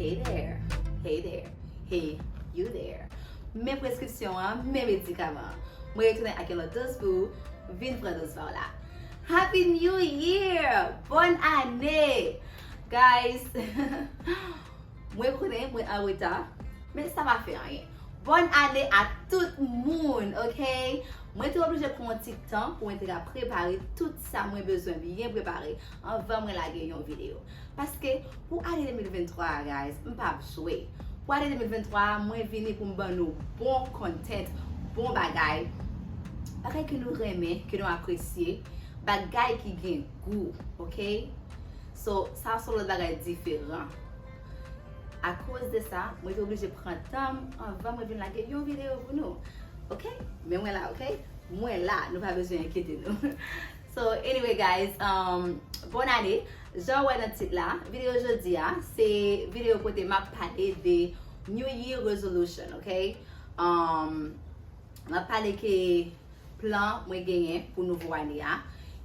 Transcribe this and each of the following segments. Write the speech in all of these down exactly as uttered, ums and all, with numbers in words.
Hey there, hey there, hey you there. Men preskripsyon an, men medikaman an. Mwen retounen ak yon lòt doz pou ou. Vin pran doz pa w la. Happy New Year! Bòn ane! Guys, mwen konnen mwen an reta, men sa pa fè anyen. Bòn ane a tout moun, oke? Mwen te oblije pran yon ti tan pou mwen te ka prepare tout sa mwen bezwen byen prepare anvan mwen lage yon videyo. Paske pou ane de mil venntwa a, guys, m p ap jwe. Pou ane de mil venntwa a, mwen vini pou m ban nou bon content, bon bagay. Bagay ke nou renmen, ke nou apresye, bagay ki gen gou, oke? So, sa se yon lòt bagay diferan. Akoz de sa, mwen te oblije pran tan m anvan mwen vin lage yon videyo pou nou. Oke? Men mwen la, oke? Mwen la, nou pa bezwen enkyete nou. So, anyway, guys, um, bòn ane. Jan w wè nan tit la, videyo jodi a, se videyo kote m ap pale de New Year resolution, oke? Um, m ap pale ke plan mwen genyen pou nouvo ane a,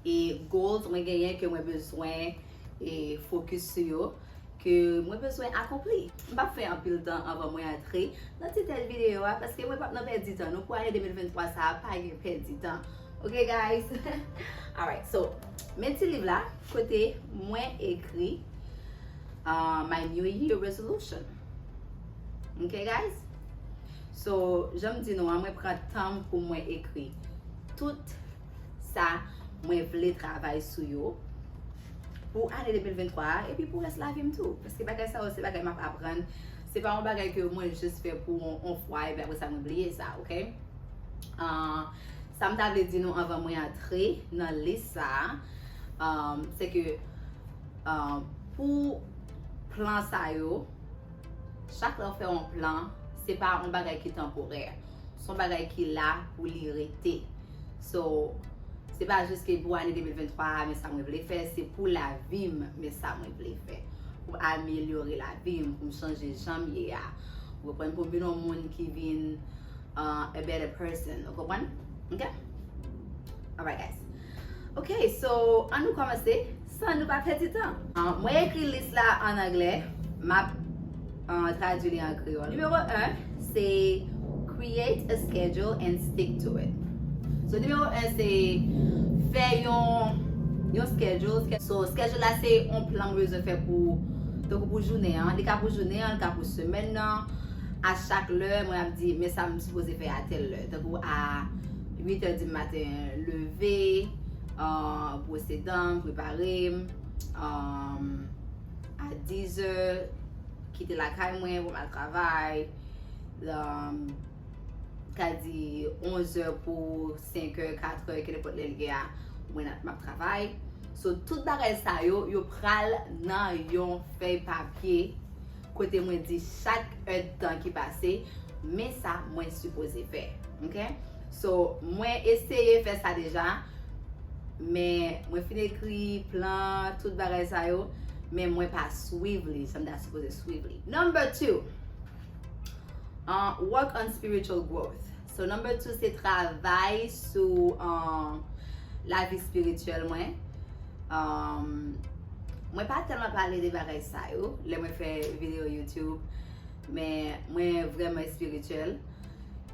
e goals mwen genyen ke mwen bezwen, e focus sou yo, ke mwen bezwen akonpli. M p ap fè anpil tan anvan mwen antre nan ti tèt videyo a, paske mwen p ap nan pèdi tan non. Pou ane de mil venntwa sa a, pa gen pèdi tan. Oke, guys? Alright, so, men ti liv la, kote mwen ekri, uh, My New Year Resolution. Oke, guys? So, jan m di nou an, mwen pran tan m pou mwen ekri tout sa mwen vle travay sou yo pou ane de mil venntwa a, epi pou rès lavi m tou. Paske bagay sa yo, se bagay m ap aprann. Se pa yon bagay ke mwen jis fè pou yon, yon fwa, epi apre sa, mwen bliye sa, oke? Ah, sa m ta vle di nou anvan mwen antre nan lis sa a, ah, se ke, ah, pou plan sa yo, chak lè w fè yon plan, se pa yon bagay ki tanporè. Se yon bagay ki la pou li rete. So, se pa jis ke pou ane de mil venntwa a, men sa mwen vle fè, se pou lavi m, men sa mwen vle fè. Pou m amelyore lavi m, pou m chanje jan m ye a. Ou konprann? Pou m vin yon moun ki vin, uh, a better person. Ou konprann? Ok? Alright, guys. Ok, so, ann nou kòmanse san nou pa pèdi tan. Ah, mwen ekri lis la an anglè, m ap, ah, tradui li an kreyòl. Nimewo en, se create a schedule and stick to it. So, nimewo en, se fè yon, yon schedule. So, schedule la, se yon plan mwen bezwen fè pou, tankou pou jounen an. Li ka pou jounen an, li ka pou semèn nan. A chak lè, mwen ap di, men sa m sipoze fè a tèl lè. Tankou a uit è di maten, leve, ah, bwose dan m, prepare m, ah, a diz è, kite lakay mwen pou m al travay, ah, ka di onz è pou senk è, kat è, kenenpòt lè l ye a, mwen ap, m ap travay. So, tout bagay sa yo, yo pral nan yon fèy papye kote mwen di chak èdtan ki pase, men sa mwen sipoze fè. Ok? So, mwen eseye fè sa deja, men mwen fin ekri plan, tout bagay sa yo, Men mwen pa swiv li jan m ta sipoze swiv li. Number two, uh, work on spiritual growth. So number two se travay sou uh, lavi espirityèl mwen. Um, mwen pa tèlman pale de bagay sa yo lè mwen fè videyo YouTube, men mwen vrèman espirityèl.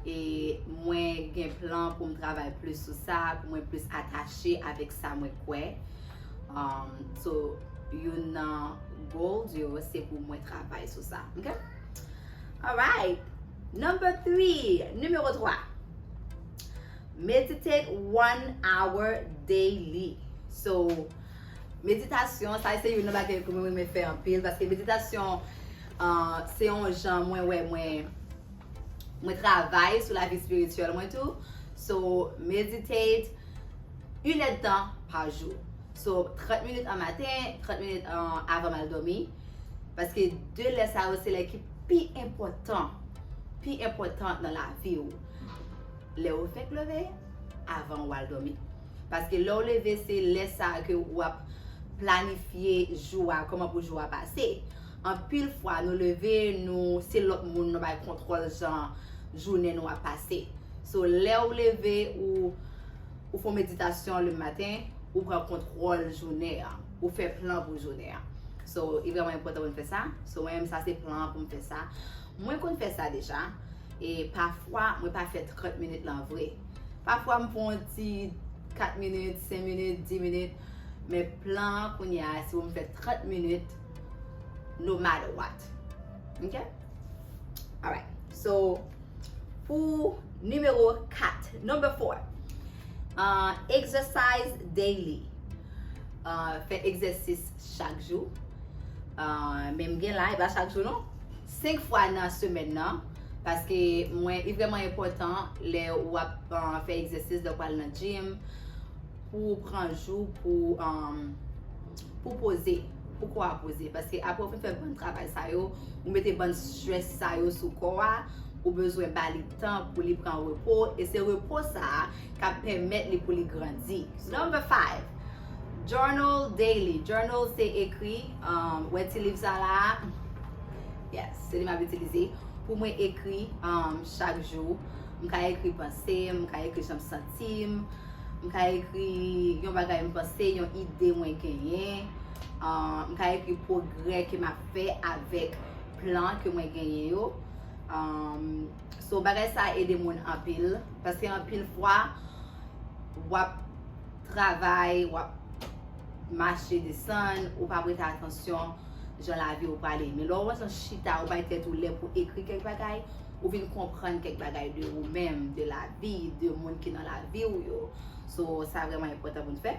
E mwen gen plan pou m travay plis sou sa, pou mwen plis atache avèk sa mwen kwè. Um, so, youn nan goals yo, se pou mwen travay sou sa. Ok? Alright. Number three, nimewo twa. Meditate one hour daily. So, meditasyon, sa se youn nan bagay ke mwen renmen fè anpil, paske meditasyon, uh, se yon jan mwen wè mwen mwen travay sou lavi espirityèl mwen tou. So, meditate inèdtan pa jou. So, trant minit an maten, trant minit an, avan m al dòmi. Paske de lè sa yo se lè ki pi enpòtan, pi enpòtan nan lavi w. Lè ou fèk leve, avan w al dòmi. Paske lè w leve, se lè sa a ke w ap planifye jou a, kòman pou jou a pase. Anpil fwa, nou leve, nou, se lòt moun nou bay kontwòl jan jounen nou ap pase. So, lè w leve, ou, ou fè yon meditasyon le maten, ou pran kontwòl jounen an. Ou fè plan pou jounen an. So, e vrèman enpòtan pou n fè sa. So, mwen menm, sa se plan an pou m fè sa. Mwen konn fè sa deja. E pafwa, mwen pa fè trant minit lan vre. Pafwa, m pran yon ti kat minit, senk minit, dis minit. Men plan an kounye a, se pou m fè trant minit, no matter what. Ok? Alright. So, pou nimewo kat, number four, uh, exercise daily. Uh, fè egzèsis chak jou. Uh, men m gen la, e pa chak jou non. Senk fwa nan semèn nan. Paske mwen, li vrèman enpòtan lè w ap uh, fè egzèsis, lè w pral nan gym, pou w pran jou pou, um, pou poze, pou kò a poze. Paske apre w fin fè bann travay sa yo, ou mete bann stress sa yo sou kò a, ou bezwen ba li tan pou li pran repo, e se repo sa a k ap pèmèt li pou li grandi. Number five, journal daily. Journal se ekri, um, wè ti liv sa la a? Yes, se li m ap itilize. Pou mwen ekri, um, chak jou. M ka ekri panse m, m ka ekri jan m santi m, m ka ekri yon bagay m panse, yon ide mwen genyen. Uh, m ka ekri pwogrè ke m ap fè avèk plan ke mwen genyen yo. Um, so, bagay sa ede moun anpil. Paske anpil fwa, w ap travay, w ap mache desann, ou pa prete atansyon jan lavi w prale. Men lè w wè jan chita, ou bay tèt ou lè pou ekri kèk bagay, ou vin konprann kèk bagay de ou menm, de lavi, de moun ki nan lavi w yo. So, sa vrèman enpòtan pou n fè.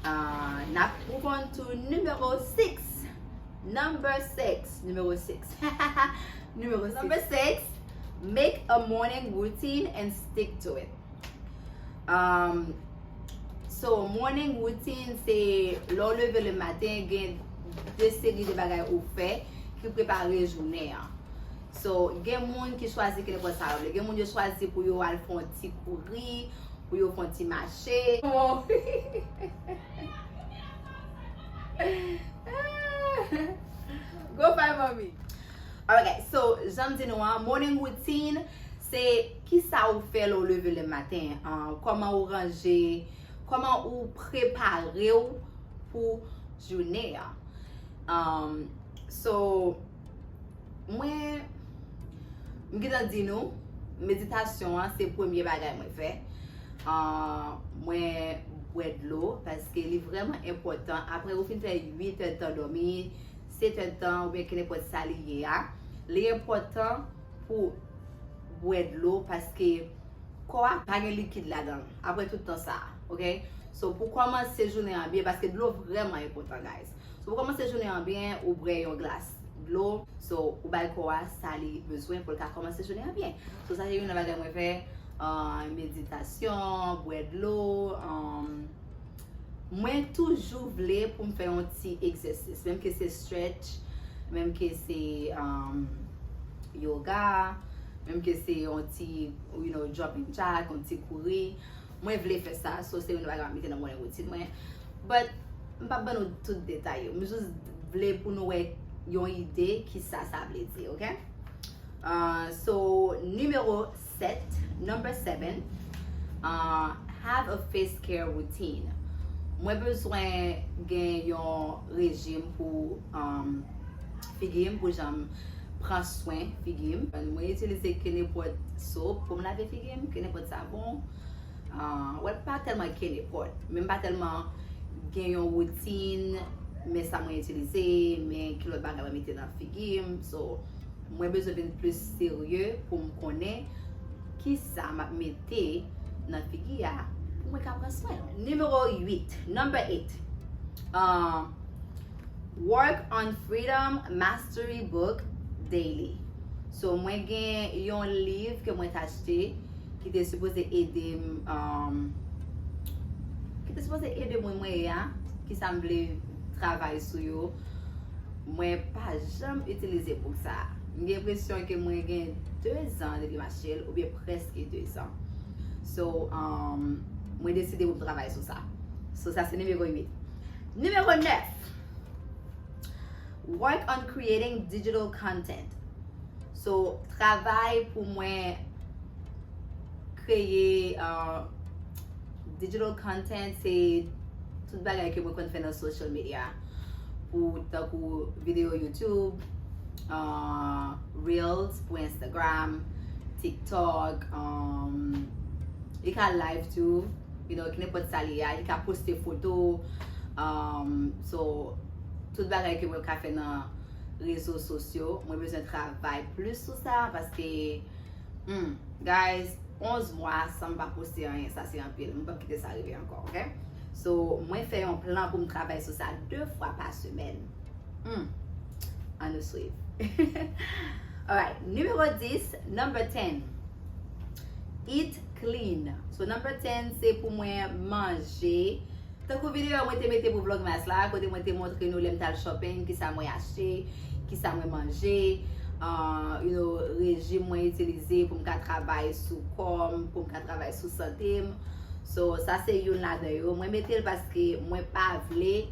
Uh, n ap move on to numero six. Number six. Numero six. Numero six. Number six, make a morning routine and stick to it. Um, so, morning routine, se lè w leve le maten, gen de seri de bagay ou fè ki prepare jounen an. So, gen moun ki chwazi kenenpòt sa yo vle. Gen moun yo chwazi pou yo al fè yon ti kouri, pou yo fè yon ti mache. Go find mommy. Alright, so, jan m di nou an, morning routine, se kisa ou fè lè w leve le maten, uh, kòman ou ranje, kòman ou prepare w pou jounen an. Um, so, mwen, m gentan di nou, meditasyon an se premye bagay mwen fè. Uh, mwen bwè dlo paske li vrèman enpòtan. Apre ou fin fè uit èdtan dòmi, sèt èdtan oubyen kenenpòt sa li ye a, li enpòtan pou bwè dlo paske kò a pa gen likid ladan l apre tout tan sa a, ok? So, pou kòmanse jounen an byen, paske dlo vrèman enpòtan, guys. So, pou kòmanse jounen an byen, ou bwè yon glas dlo. So, ou bay kò a sa li bezwen pou l ka kòmanse jounen an byen. So, sa se youn nan bagay mwen fè, uh, meditasyon, bwè dlo, um, mwen toujou vle pou m fè yon ti egzèsis, menm ke se stretch, menm ke se, um, yoga, menm ke se yon ti, you know, jumping jack, yon ti kouri. Mwen vle fè sa, so se youn nan bagay m ap mete nan morning routine mwen. But M p ap ban nou tout detay yo. M jis vle pou nou wè yon ide ki sa sa vle di, ok? Uh, so, nimewo sèt, number seven, uh, have a face care routine. Mwen bezwen gen yon rejim pou um, figi m, pou jan m pran swen figi m. Mwen itilize kenepòt soap pou m lave figi m, kenepòt savon. Uh, well, pa tèlman kenepòt, men m pa tèlman gen yon woutin, men sa mwen itilize, men ki lòt bagay mwen mete nan figi m. So, mwen bezwen vin plis serye pou m konnen ki sa m ap mete nan figi a pou mwen ka pran swen l. Nimewo uit, number eight. Uh, work on Freedom Mastery Book daily. So, mwen gen yon liv ke mwen t achte ki te sipoze ede m, um, ki te sipoze ede mwen, mwen ye a, ki sa m vle travay sou yo. Mwen pa janm itilize book sa. M gen enpresyon ke mwen gen de zan depi m achte l, oubyen prèske de zan. So, um, mwen deside pou m travay sou sa. So, sa se nimewo uit. Nimewo nèf. Work on creating digital content. So, travay pou mwen kreye uh, digital content, se tout bagay ke mwen konn fè nan social media. Pou tankou videyo YouTube, uh, Reels pou Instagram, TikTok, um, li ka live too, you know, ki nenpòt sa li ye a, li ka poste foto. Um, so, tout bagay ke mwen ka fè nan rezo sosyo, mwen bezwen travay plis sou sa, paske, hmm, guys, onz mwa san m pa poste anyen, sa se anpil. Mwen p ap kite sa rive ankò, ok? So, mwen fè yon plan pou m travay sou sa de fwa pa semèn. Hmm. Ann nou swiv. Alright, nimewo dis, number ten. Eat clean. So, number ten, se pou mwen manje. Tankou videyo mwen te mete pou Vlogmas la, kote mwen te montre nou lè m t al shopping, kisa mwen achte, kisa mwen manje, uh, you know, rejim mwen itilize pou m ka travay sou kò m, pou m ka travay sou sante m. So, sa se youn ladan yo. Mwen mete l paske mwen pa vle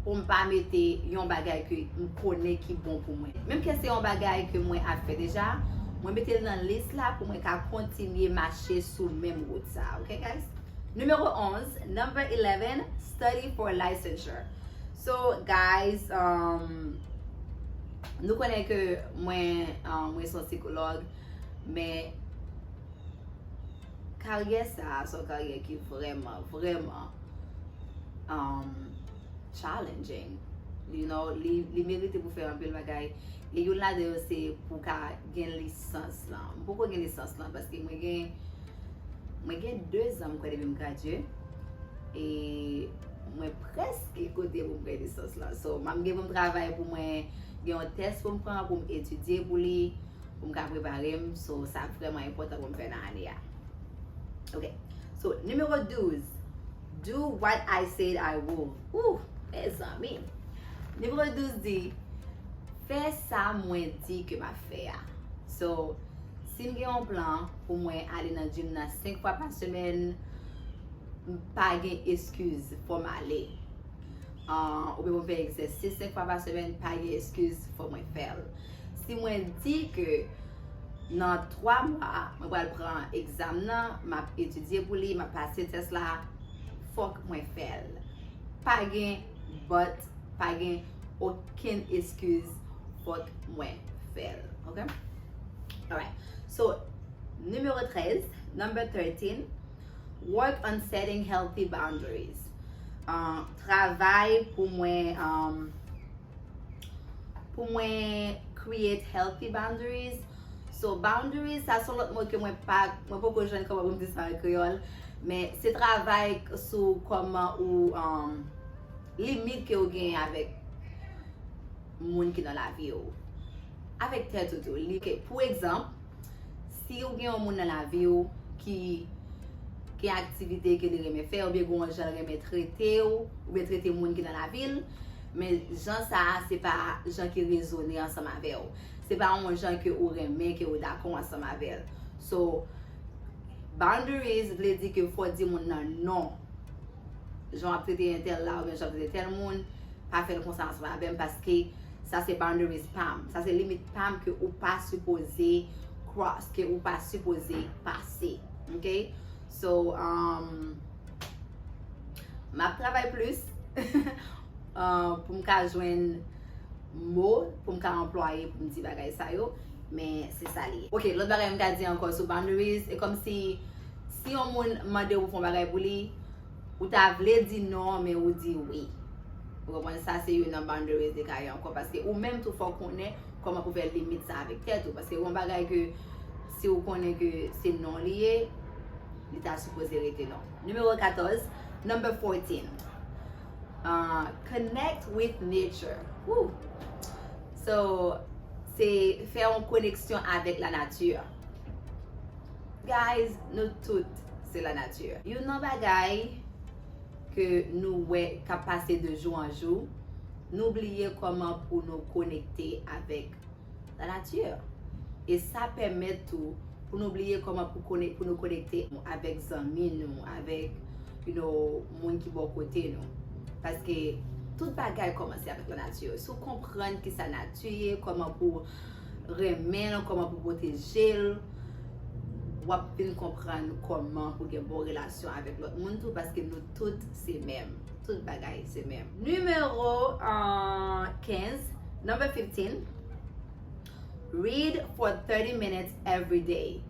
pou m pa mete yon bagay ke m konnen ki bon pou mwen. Menm ke se yon bagay ke mwen ap fè deja, mwen mete l nan lis la pou mwen ka kontinye mache sou menm wout sa, ok, guys? Nimewo onz, number eleven, study for licensure. So, guys, um, nou konnen ke mwen, um, mwen se yon sikològ, men karyè sa a se yon karyè ki vrèman, vrèman, um, challenging. You know, li, li merite pou fè anpil bagay. E youn ladan yo se pou ka gen lisans lan. M poko gen lisans lan paske mwen gen, mwen gen de zan m kwè depi m gradye. E mwen prèske kote pou m pran lisans lan. So, m ap gen pou m travay pou mwen gen yon tès pou m pran, pou m etidye pou li, pou m ka prepare m. So, sa vrèman enpòtan pou m fè nan ane a. Ok. So, nimewo douz. Do what I said I would. Ooh, mezanmi. Nimewo douz di, fè sa mwen di ke m ap fè a. So, si m gen yon plan pou mwen ale nan gym nan senk fwa pa semèn, m pa gen eskiz, fò m ale. Ah, oubyen pou m fè egzèsis senk fwa pa semèn, pa gen eskiz, fò mwen fè l. Si mwen di ke nan twa mwa, mwen pral pran egzam nan, m ap etidye pou li, m ap pase tès la, fòk mwen fè l. Pa gen but, pa gen okenn eskiz, fòk mwen fè l. Ok? Alright. So, nimewo trèz, number thirteen, work on setting healthy boundaries. Uh, travay pou mwen, um, pou mwen create healthy boundaries. So, boundaries, sa se yon lòt mo ke mwen pa, mwen poko jwenn kòman pou m di sa an kreyòl. Men se travay sou kòman ou, um, limit ke ou genyen avèk moun ki nan lavi w. Avèk tèt ou tou. Li, ok, pou egzanp, si ou gen yon moun nan lavi w ki gen aktivite ke li renmen fè, oubyen gen yon jan l renmen trete w, oubyen trete moun ki nan lavi l, men jan sa a, se pa jan ki rezone ansanm avè w. Se pa yon jan ke ou renmen, ke ou dakò ansanm avè l. So, boundaries vle di ke fò w di moun nan non. Jan w ap trete entèl la, oubyen jan w ap trete tèl moun, pa fè l konsa ansanm avè m, paske sa se boundaries pa m. Sa se limit pa m ke ou pa sipoze cross, ke ou pa sipoze pase. Ok? So, um, m ap travay plis uh, pou m ka jwenn mo pou m ka anplwaye pou m di bagay sa yo, men se sa li ye. Ok, lòt bagay m ka di ankò sou boundaries, e kòmsi si yon moun mande w pou fè yon bagay pou li, ou ta vle di non, men ou di wi. Ou konprann? Sa se youn nan boundaries li ka ye ankò, paske ou menm tou fò w konnen kòman pou fè limit sa avèk tèt ou, paske yon bagay ke si ou konnen ke se non li ye, li ta sipoze rete non. Nimewo katòz, number fourteen. Uh, connect with nature. Woo. So, se fè yon koneksyon avèk la nature. Guys, nou tout se la nature. Youn nan bagay ke nou wè k ap pase de jou an jou, nou bliye kòman pou nou konekte avèk la nature. E sa pèmèt tou pou nou bliye kòman pou konek-, pou nou konekte avèk zanmi nou, avèk, you know, moun ki bò kote nou. Paske tout bagay kòmanse avèk la nature. Si w konprann kisa nati ye, kòman pou renmen l, kòman pou pwoteje l, w ap vin konprann kòman pou gen bon relasyon avèk lòt moun tou, paske nou tout se menm. Tout bagay se menm. Nimewo, uh, kenz, number fifteen. Read for thirty minutes every day.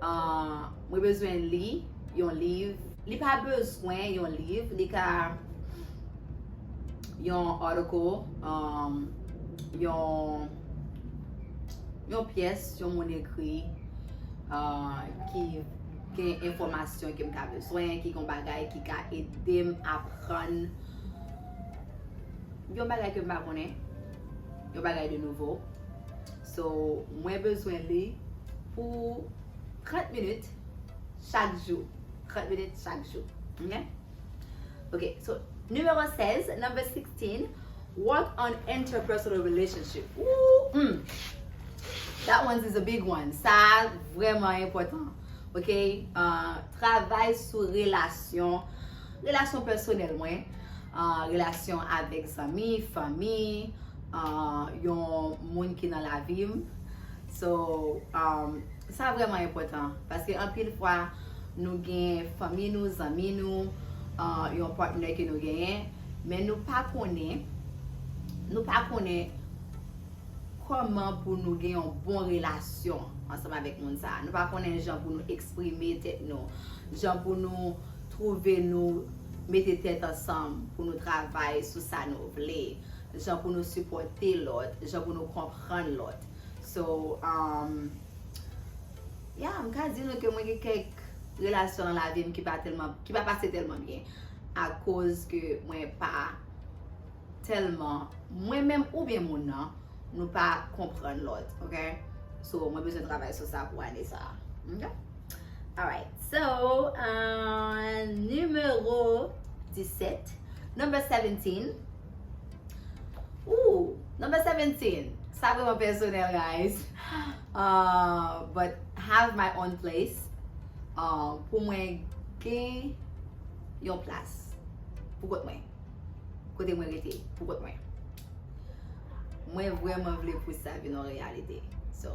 Uh, mwen bezwen li yon liv. Li pa bezwen yon liv, li ka yon article, um, yon, yon pyès, yon moun ekri, uh, ki gen enfòmasyon ke m ka bezwen, ki gen bagay ki ka ede m aprann yon bagay ke m pa konnen, yon bagay de nouvo. So, mwen bezwen li pou trant minit chak jou. Trant minit chak jou. Ok? Ok, so, nimewo sèz, number sixteen, work on interpersonal relationship. Ooh, mm. That one is a big one. Sa vrèman enpòtan. Ok? Uh, travay sou relasyon, relasyon pèsonèl mwen, uh, relasyon avèk zanmi, fanmi, uh, yon moun ki nan lavi m. So, um, sa vrèman enpòtan, paske anpil fwa nou gen fanmi nou, zanmi nou, uh, yon patnè ke nou genyen, men nou pa konnen, nou pa konnen kòman pou nou gen yon bon relasyon ansanm avèk moun sa a. Nou pa konnen jan pou nou eksprime tèt nou, jan pou nou twouve nou mete tèt ansanm pou nou travay sou sa nou vle, jan pou nou sipòte lòt, jan pou nou konprann lòt. So, um, yeah, m ka di nou ke mwen gen kèk relasyon nan lavi m ki pa tèlman, ki pa pase tèlman byen, akoz ke mwen pa tèlman, mwen menm oubyen moun nan, nou pa konprann lòt, ok? So, mwen bezwen travay sou sa pou ane sa a, ok? Alright, so, uh, nimewo disèt, number seventeen. Ooh, number seventeen. Sa vrèman pèsonèl, guys. Uh, but have my own place. Uh, pou mwen gen yon plas pou kont mwen. Kote mwen rete, pou kont mwen. Mwen vrèman vle pou sa vin yon reyalite. So,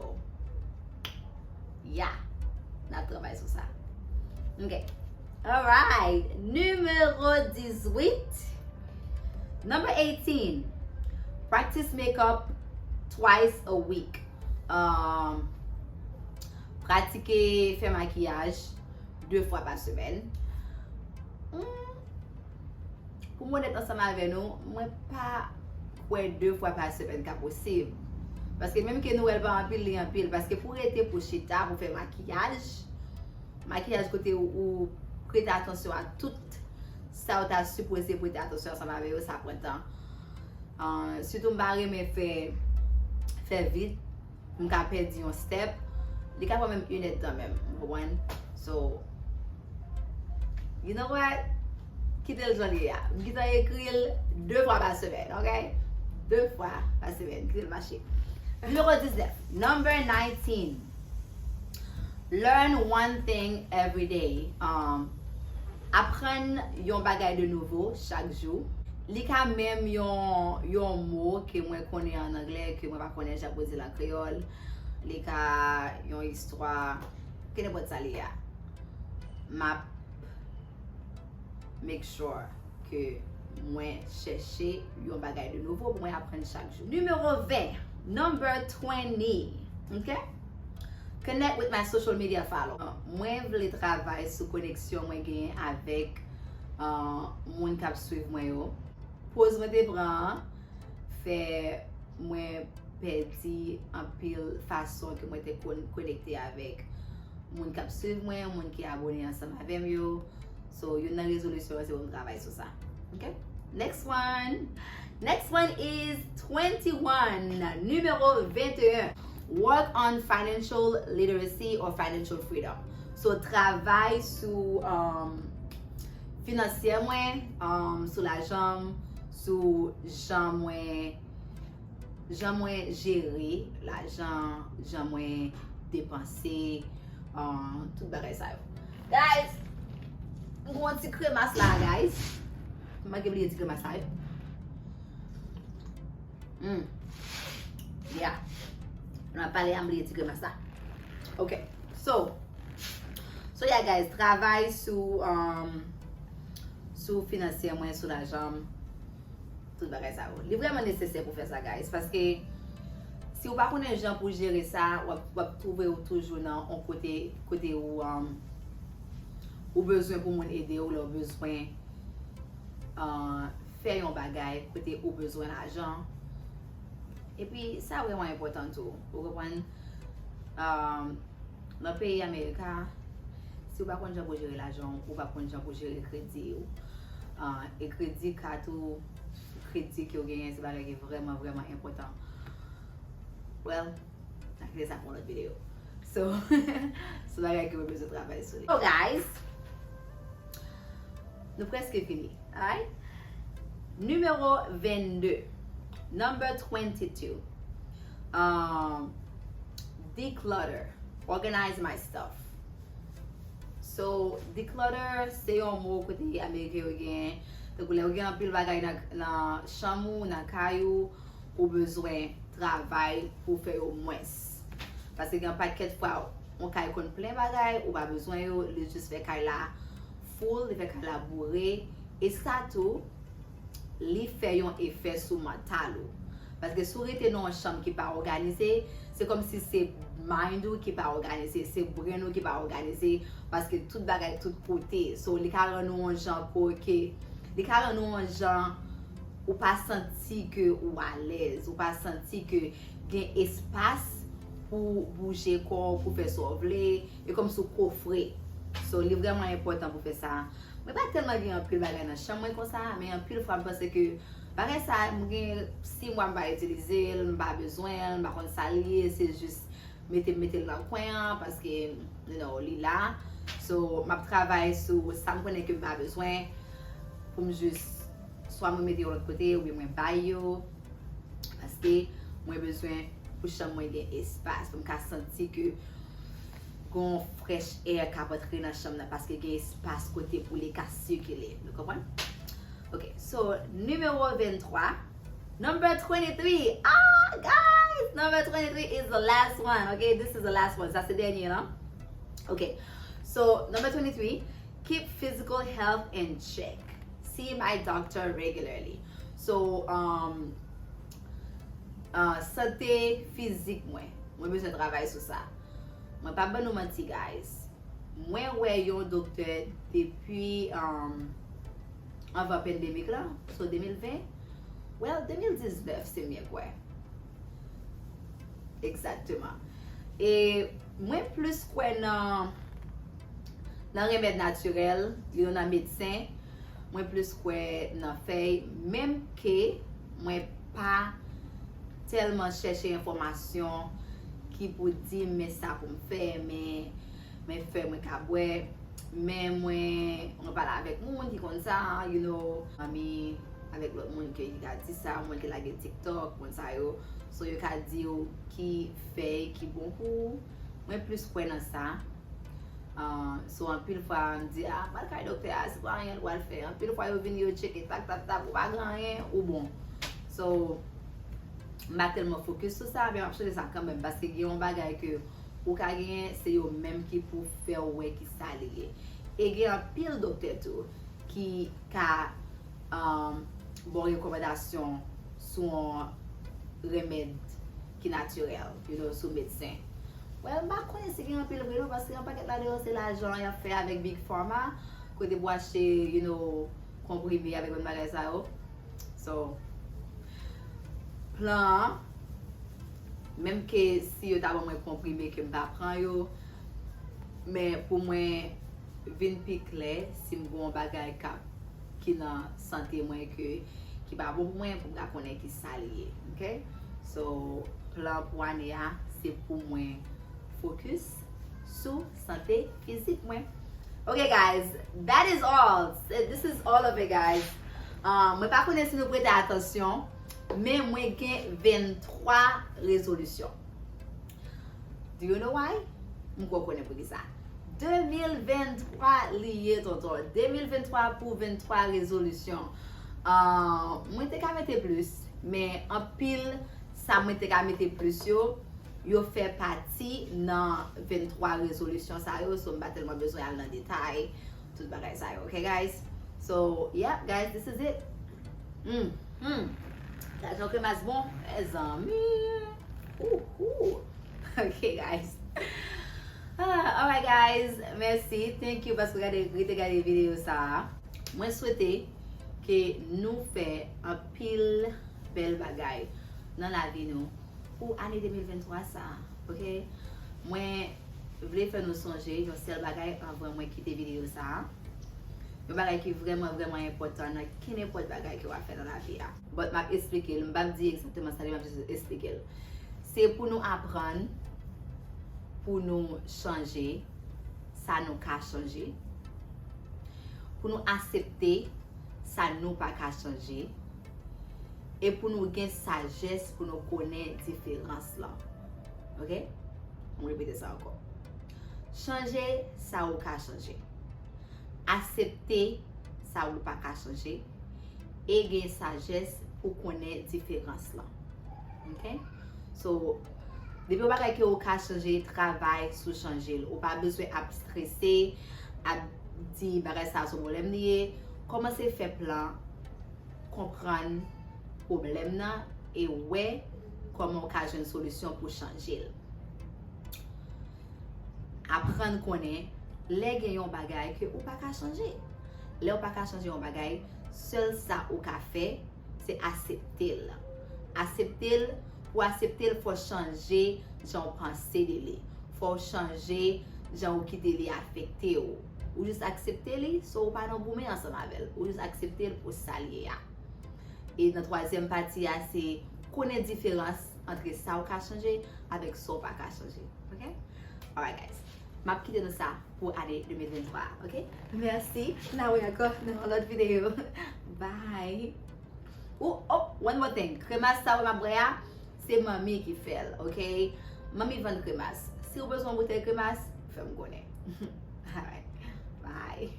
yeah, n ap travay sou sa. Ok. Alright. Nimewo dizuit. Number eighteen. Practice makeup twice a week. Um, pratike fè makiyaj de fwa pa semèn. Hmm, pou m onèt ansanm avè nou, mwen pa kwè de fwa pa semèn ka posib. Paske menm ke nou wè l pa anpil, li anpil. Paske pou rete pou chita, pou fè makiyaj, makiyaj kote ou, ou prete atansyon a tout sa ou ta sipoze prete atansyon ansanm avè yo, sa pran tan. Ah, sitou m pa renmen fè, fè vit, m ka pèdi yon step, li ka pran menm inèdtan menm, ou konprann? So, you know what? Kite l jan li ye a. M gentan ekri l de fwa pa semèn, ok? De fwa pa semèn, kite l mache. Nimewo diznèf, number nineteen. Learn one thing every day. Um, Aprann yon bagay de nouvo chak jou. Li ka menm yon, yon mo ke mwen konnen an anglè, ke mwen pa konnen jan pou di l an kreyòl. Li ka yon istwa, kenenpòt sa li ye a. M ap make sure ke mwen chèche yon bagay de nouvo pou mwen aprann chak jou. Nimewo ven, number twenty. Ok? Connect with my social media followers. Mwen vle travay sou koneksyon mwen genyen avèk uh, moun k ap swiv mwen yo. Poz mwen te pran an fè mwen pèdi anpil fason ke mwen te kon konekte avèk moun k ap swiv mwen, moun ki abone ansanm avè m yo. So, youn nan rezolisyon an se pou m travay sou sa. Ok? Next one. Next one is twenty-one. Nimewo venteyen. Work on financial literacy or financial freedom. So, travay sou um, finansyè mwen, um, sou lajan m, sou jan mwen jan mwen jere lajan, jan mwen depanse, uh, tout bagay sa yo. Guys, m gen yon ti kremas la, guys. M manke bliye ti kremas la, wi. Mm. Yeah. Mwen ap pale a, m bliye ti kremas la. Ok. So, so yeah, guys, travay sou, um, sou finansyè mwen, sou lajan m. Tout bagay sa yo. Li vrèman nesesè pou fè sa, guys. Paske si w pa konnen jan pou jere sa, w ap, w ap twouve w toujou nan yon kote, kote ou, um, ou bezwen pou moun ede w, lè w bezwen uh, fè yon bagay, kote ou bezwen lajan. Epi, sa vrèman enpòtan tou. Ou konprann? Um, nan peyi Amerika, si w pa konn jan pou jere lajan w, ou pa konn jan pou jere kredi w. Ah, e kredi kat ou, kredi ke w genyen, se bagay ki vrèman, vrèman enpòtan. Well, n a kite sa pou yon lòt videyo. So, se bagay ke mwen bezwen travay sou li. So, guys, nou prèske fini. Alright? Nimewo vennde. Number twenty-two. Um, declutter. Organize my stuff. So, declutter se yon mo kote Ameriken yo gen. Tankou lè ou gen anpil bagay nan, nan chanm ou, nan kay ou, ou bezwen travay pou fè yo mwens. Paske gen pakèt fwa, yon kay konn plen bagay, ou pa bezwen yo, li jis fè kay la full, li fè kay la boure. E sa tou, li fè yon efè sou mantal ou. Paske si w rete nan yon chanm ki pa òganize, se kòmsi se mind ou ki pa òganize, se brain ou ki pa òganize, paske tout bagay tout kote. So, li ka rann ou yon jan ko ke, li ka rann ou yon jan ou pa santi ke ou alèz, ou pa santi ke gen espas pou bouje kò w, pou fè sa w vle, e kòmsi w kofre. So, li vrèman enpòtan pou fè sa. Mwen pa tèlman gen anpil bagay nan chanm mwen konsa, men anpil fwa m panse ke bagay sa, mwen gen sis mwa m pa itilize l, m pa bezwen l, m pa konn sa l ye, se jis mete m mete l nan kwen an, paske, you know, li la. So, m ap travay sou sa m konnen ke m pa bezwen, pou m jis, swa mwen mete yo lòt kote, oubyen mwen bay yo, paske mwen bezwen pou chanm mwen gen espas, pou m ka santi ke gon fresh air k ap antre nan chanm nan, paske gen espas kote pou li ka sikile. Nou konprann? Ok, so, nimewo venntwa. Number twenty-three. Ah, guys, number twenty-three is the last one. Ok, this is the last one. Sa se dènye, non? Ok, so, number twenty-three, keep physical health in check. See my doctor regularly. So, um, uh, sante fizik mwen. Mwen bezwen travay sou sa. Mwen pa ban nou manti, guys. Mwen wè yon doktè depi, um, anvan pandemic la, so de mil ven. Well, de mil diznèf, si m byen kwè. Egzakteman. E mwen plis kwè nan, nan remèd natirèl, li yo nan medsen. Mwen plis kwè nan fèy, menm ke mwen pa tèlman chèche enfòmasyon ki pou di m men sa pou m fè, men, men fèy mwen ka bwè, men mwen, mwen pale avèk moun ki konn sa, you know, zanmi, avèk lòt moun ki, ki ka di sa, moun ki lage TikTok, moun sa yo. So, yo ka di w ki fèy ki bon pou ou. Mwen plis kwè nan sa. Uh, so anpil fwa m di, ah, m al kay doktè a, se pa anyen l pral fè. Anpil fwa yo vin, yo tcheke, tak, tak, tak, ou pa gen anyen, ou bon. So, m pa tèlman fokis sou sa, men m ap chanje sa kanmenm, paske gen yon bagay ke ou ka genyen, se yo menm ki pou fè w wè ki sa li ye. E gen anpil doktè tou ki ka um, bon rekòmandasyon sou yon remèd ki natirèl, you know, sou medsen. Well, m pa konnen si gen anpil vre non, paske yon pakèt ladan yo se lajan y ap fè avèk Big Pharma, kote pou achte, you know, konprime avèk bann bagay sa yo. So, plan an, menm ke si yo ta ban mwen konprime ke m pa pran yo, men pou mwen vin pi klè, si m gen yon bagay k ap, ki nan sante mwen ke, ki pa bon pou mwen, pou m ka konnen ki sa li ye, ok? So, plan pou ane a, se pou mwen fokis sou sante fizik mwen. Ok, guys, that is all. This is all of it, guys. Um, mwen pa konnen si nou prete atansyon, men mwen gen venntwa rezolisyon. Do you know why? M kwè w konnen poukisa. De mil venntwa li ye, tonton. De mil venntwa pou venntwa rezolisyon. Ah, mwen te ka mete plis, men anpil sa mwen te ka mete plis yo, yo fè pati nan venntwa rezolisyon sa yo, so m pa tèlman bezwen al nan detay tout bagay sa yo, ok, guys? So, yeah, guys, this is it. Mm, mm. Lajan kremas bon, mezanmi. Ouhou. Ok, guys. Ah, alright, guys. Mèsi. Thank you paske w gade, rete gade videyo sa a. Mwen swete ke nou fè anpil bèl bagay nan lavi nou pou ane de mil venntwa sa a, ok? Mwen vle fè nou sonje yon sèl bagay anvan mwen kite videyo sa a. Yon bagay ki vrèman, vrèman enpòtan nan kenenpòt bagay ke w ap fè nan lavi a. But m ap eksplike l, m p ap di egzakteman sa li, m ap jis eksplike l. Se pou nou aprann, pou nou chanje sa nou ka chanje, pou nou aksepte sa nou pa ka chanje, e pou nou gen sajès pou nou konnen diferans lan. Ok? M repete sa ankò. Chanje sa ou ka chanje. Aksepte sa ou pa ka chanje. E gen sajès pou konnen diferans lan. Ok? So, depi yon bagay ke ou ka chanje, travay sou chanje l. Ou pa bezwen ap strese, ap di bagay sa a se yon pwoblèm li ye. Kòmanse fè plan, konprann pwoblèm nan e wè kòman w ka jwenn solisyon pou chanje l. Aprann konnen lè gen yon bagay ke ou pa ka chanje. Lè ou pa ka chanje yon bagay, sèl sa ou ka fè, se aksepte l. Aksepte l, pou aksepte l, fò w chanje jan w panse de li. Fò w chanje jan ou kite li afekte w. Ou jis aksepte li, so ou pa nan goumen ansanm avè l. Ou jis aksepte l pou sa l ye a. E nan twazyèm pati a, se konnen diferans ant sa ou ka chanje avèk sa ou pa ka chanje. Ok? Alright, guys. M ap kite nou sa pou ane de mil venntwa, ok? Mèsi. N a wè ankò nan yon lòt videyo. Bye. Ou, oh, one more thing. Kremas sa w m ap bwè a, se manmi ki fè l, ok? Manmi vann kremas. Si w bezwen yon boutèy kremas, fè m konnen. Alright. Bye.